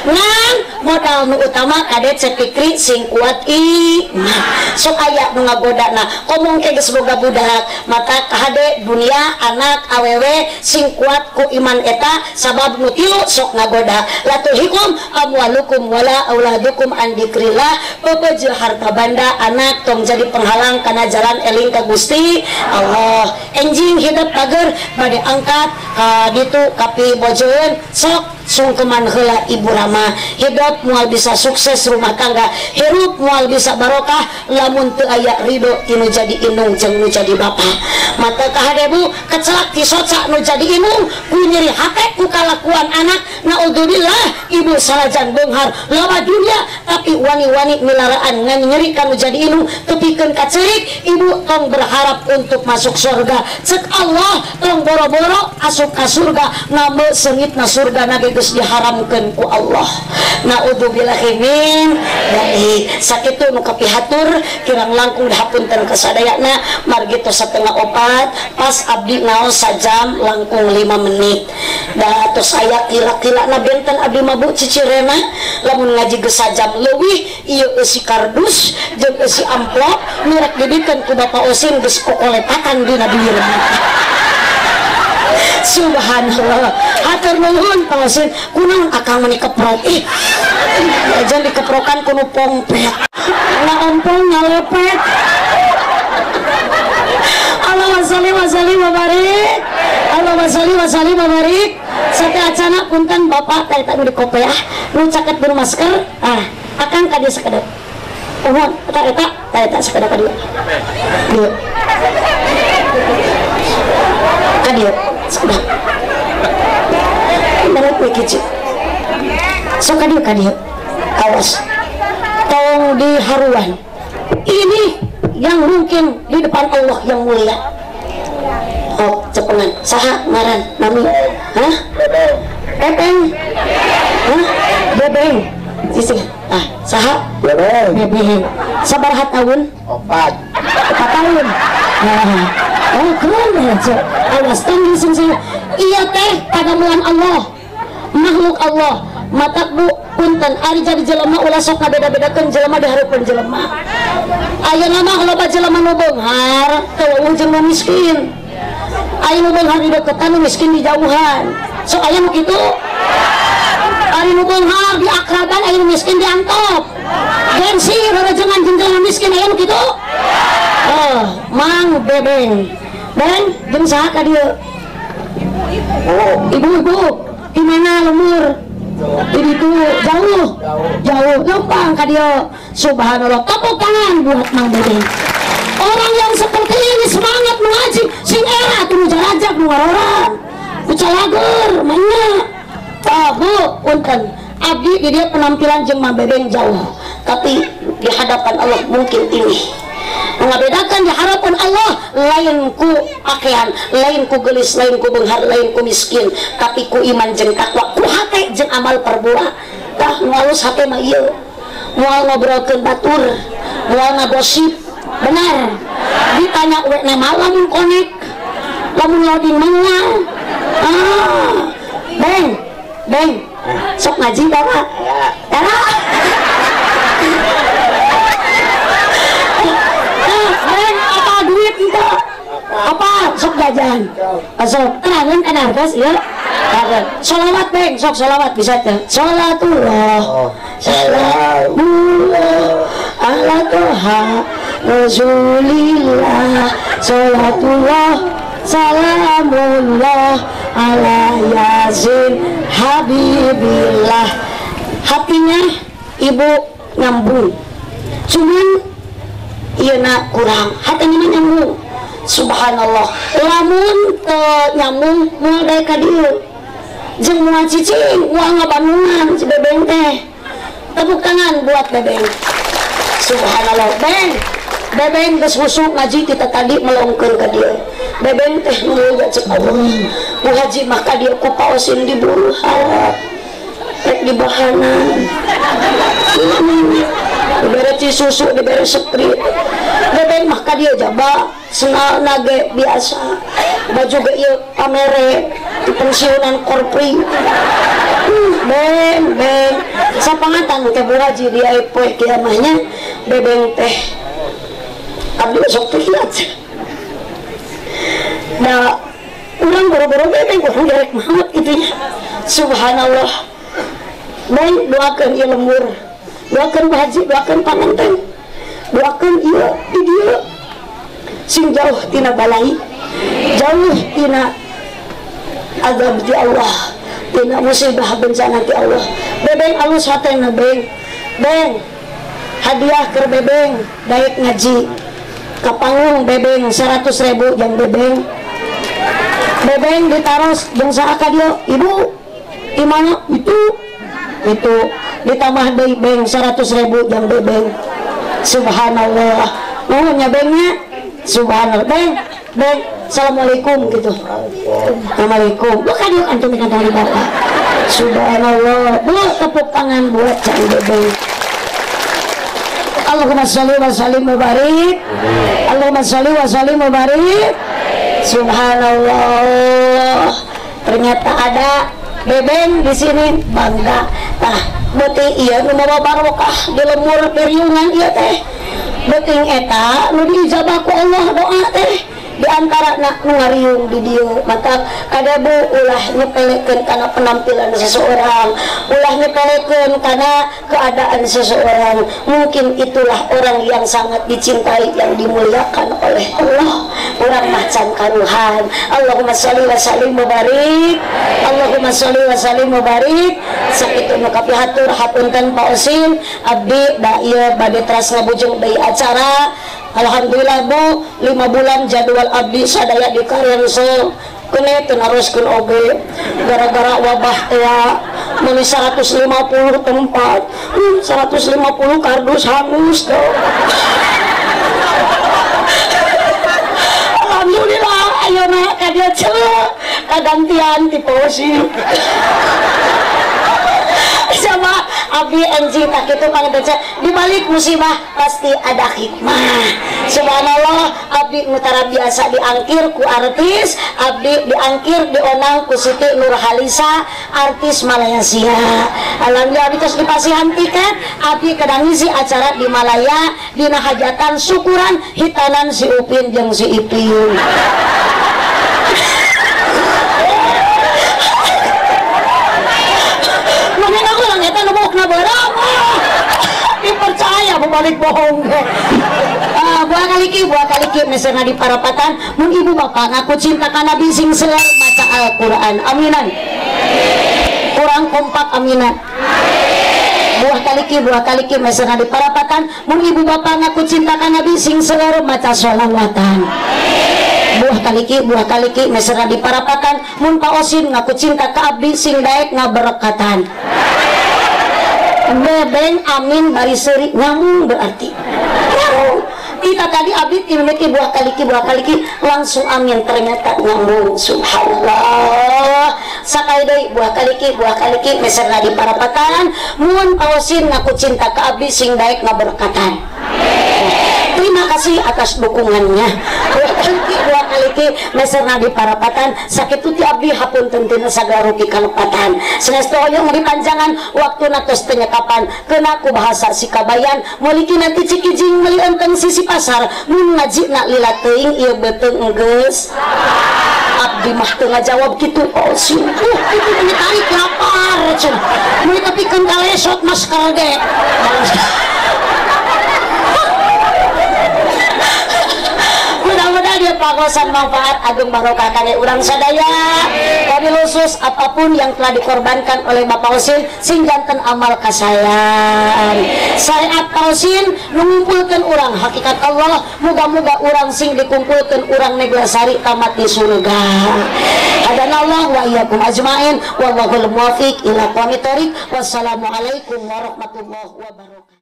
Ngan modal nu utama kade cepikri sing kuat iman. Sok aya nu ngagodana komong ke geus boga budak mata kahade dunia anak awewe sing kuat ku iman eta sabab nu tilu sok ngagoda. Latuhikum amwalukum wala auladukum an dzikrillah. Pepeje harta banda anak tong jadi penghalang kana jalan eling ka Gusti Allah. Enjing hidup pager bade angkat ka ditu kapi bojeun sok sungkeman heula ibu rama. Hidup moal bisa sukses rumah tangga, hirup moal bisa barokah lamun teu aya ridho tinu jadi inung jeung nu jadi bapa. Mata kahade bu kecelak ti soca nu jadi inung ku nyeri hate ku kalakuan anak. Naudzubillah ibu salajan beunghar loba dunia tapi wani-wani milaraan ngan nyeri ka nu jadi inung tepikeun ka ceurik. Ibu tong berharap untuk masuk surga. Cek Allah tong boro-boro asup ka surga ngame seungitna surga na geus diharamkeun ku Allah. Naudzubillahi min dzalik. Sakitu nu kapihatur kirang langkung dihapunten kasadayana margi tos 3:30 pas abdi naos sajam langkung 5 menit. Da tos aya kira-kirana benten abdi mah bu cicirena lamun ngaji geus sajam leuwih ieu eusi kardus jeung eusi amplop nu rek dibikeun ku Bapak Osin geus kokoletakan dina duirna. Subhanallah. Hatur nuhun Pak Osin. Kunaon akang meni keprok? Ih, jangan dikeprokan kuno pongpet. Ngaompong ngalepet. Allahumma sholli wa sallim wa barik. Allahumma sholli wa sallim wa barik. Sate acana punten bapak teh eta nu dikopeah nu caket bermasker. Ah, akang ka dieu sakedap. Uhun, eta eta teh eta sakedap ka dieu. Dieu. Ka dieu. Sudah. Berat we kicu. Sok ka dieu ka dieu. Awas. Tong diharuan. Ini yang mungkin di depan Allah yang mulia. Oh, cepengan. Saha ngaran nami? Hah? Bebeng. Hah? Bebeng. Sisi. Ah, saha? Bebeng. Bebeng. Sabaraha tahun? 4. 4 tahun. Nah. Oh, keren ya. Awas tinggi sing. Iya teh padamuan Allah. Makhluk Allah. Matak bu punten ari jadi jelema ulah sok ngabeda-bedakeun jelema di hareupeun jelema. Ayeuna mah loba jelema nu beunghar teu jeung nu miskin. Aya nu beunghar di deketan nu miskin di jauhan. Sok aya nu kitu? Ari nu beunghar di akraban aya nu miskin di antop. Gengsi rarajengan jeung jelema miskin aya nu kitu? Oh, mang Mang Bebeng. Beng, jeung saha ka dieu? Ibu-ibu, di mana lembur? Di ditu jauh, jauh lempang ka dieu. Subhanallah, tepuk tangan buat Mang Bebeng. Orang yang seperti ini semangat mengaji, sing era tuh jarajak nu ngaroran. Ucalagur, manya. Tah Bu, punten. Abdi di dia penampilan jeung Mang Bebeng jauh, tapi di hadapan Allah mungkin ini mengabedakan di hadapan Allah lain ku pakaian, lain ku gelis, lain ku benghar, lain ku miskin, tapi ku iman jeung takwa, ku hate jeung amal perbuatan. Tah nu alus hate mah ieu, moal ngobrolkeun batur, moal ngagosip, benar. Ditanya we na mah lamun konek, lamun loading mah. Ah, Beng, Beng, sok ngaji bapak? Tara. Beng, apa duit itu? Apa? Sok jajan. Sok tenangan kan hargas ya. Sholawat Beng, sok sholawat bisa tuh. Sholatullah, salamullah, ala toha Rasulillah, sholatullah, salamullah, ala yasin habibillah. Hatinya ibu nyambung, cuman iya nak kurang, hatinya nyambung. Subhanallah, lamun nyambung moal daek ka dieu, jeung moal cicing, moal ngabandungan si Bebeng teh. Tepuk tangan buat Bebeng. Subhanallah, Beng, Bebeng geus husuk ngaji kita tadi melongkeun ka dieu. Bebeng teh ngeluh cek Allah, Bu Haji mah ka dieu ku paosin diburu harap rek dibahanan. Dibere susu, dibere seprit. Bebeng mah ka dieu jaba senal nage biasa, baju ge ieu pamere di pensiunan korpri. Beng, Beng, sapangatan teh Bu Haji di aya poe kiamahnya Bebeng teh abdi sok teh liat. Nah, urang boro-boro Bebeng urang gerek maut gitu ya. Subhanallah. Beng doakeun ieu lembur, doakeun Bu Haji, doakeun panganten, doakeun ieu di dieu sing jauh tina balai, jauh tina azab ti Allah, tina musibah bencana ti Allah. Bebeng alus hatena Beng. Beng, hadiah keur Bebeng daek ngaji ka panggung Bebeng 100.000 jang Bebeng. Bebeng ditaros jeung saha ka dieu? Ibu, di mana? Itu ditambah deui Beng 100.000 jang Bebeng. Subhanallah. Nuhun nya Bengnya. Subhanallah. Beng, Beng, assalamualaikum gitu. Assalamualaikum. Bukan yuk antum ikan dari bapak. Subhanallah. Bu, tepuk tangan buat cang Bebeng. Allahumma sholli wa sallim wa barik. Allahumma sholli wa sallim wa barik. Subhanallah. Ternyata ada Bebeng di sini bangga. Tah, beuti ieu nu mawa barokah di lemur piriungan ieu teh. Beuting eta nu diijabah ku Allah doa teh. Di antara nak nu ngariung di dieu, maka kade bu ulah nyepelekeun kana penampilan seseorang, ulah nyepelekeun kana keadaan seseorang. Mungkin itulah orang yang sangat dicintai, yang dimuliakan oleh Allah. Urang mah can karuhan. Allahumma sholli wa sallim wa barik. Allahumma sholli wa sallim wa barik. Sakitu nu kapihatur hapunten Pak Osin, abdi da ieu bade teras ngabujeng deui acara. Alhamdulillah Bu, 5 bulan jadwal abdi sadaya di cancel. Kene teu naroskeun oge gara-gara wabah teh meuni 150 tempat, 150 kardus hangus tuh. Alhamdulillah ayeuna ka dieu ceu kagantian ti posi. Sama abdi NG tak itu pangeun di balik musibah pasti ada hikmah. Subhanallah, abdi mutara biasa diangkir ku artis, abdi diangkir dionang ku Siti Nurhalisa, artis Malaysia. Alhamdulillah abdi terus dipasihan tiket, abdi kadang ngisi acara di Malaya dina hajatan syukuran hitanan si Upin jeung si Ipin. Dipercaya bu balik bohong ge. Buah kaliki meserna di parapatan mun ibu bapak ngaku cinta ka Nabi sing selalu maca Al-Qur'an. Aminan. Kurang kompak aminan. Buah kaliki meserna di parapatan mun ibu bapak ngaku cinta ka Nabi sing selalu maca sholawatan. Buah kaliki meserna di parapatan mun Pak Osin ngaku cinta ka abdi sing daek ngaberekatan. Bebeng amin bari seuri nyambung berarti. Nyambung. Kita tadi abdi timimiti buah kaliki langsung amin ternyata nyambung. Subhanallah. Sakali deui buah kaliki meserna di parapatan mun Pak Osin ngaku cinta ka abdi sing daek ngaberekatan. Terima kasih atas dukungannya. Buah kaliki meserna di parapatan sakitu ti abdi hapunten tina sagala rupi kalepatan. Sanes hoyong dipanjangan waktuna tos teu nyekapan keuna ku bahasa sikabayan muliki nanti cikijing meuli enteng sisi pasar mun ngajina lila teuing ieu beuteung geus. Abdi mah teu ngajawab kitu oh sih. Itu meuni tarik lapar cenah. Meuli tepikeun ka lesot masker ge. Mudah-mudahan dia pagosan manfaat agung barokah kane urang sadaya. Wabil khusus apapun yang telah dikorbankan oleh Bapak Osin sing janten amal kasayan. Syariat Pak Osin mengumpulkan urang hakikat Allah, muga-muga urang sing dikumpulkan urang Neglasari tamat di surga. Hadanallah wa iyyakum ajmain wallahul muwaffiq ila aqwamit thoriq. Wassalamualaikum warahmatullahi wabarakatuh.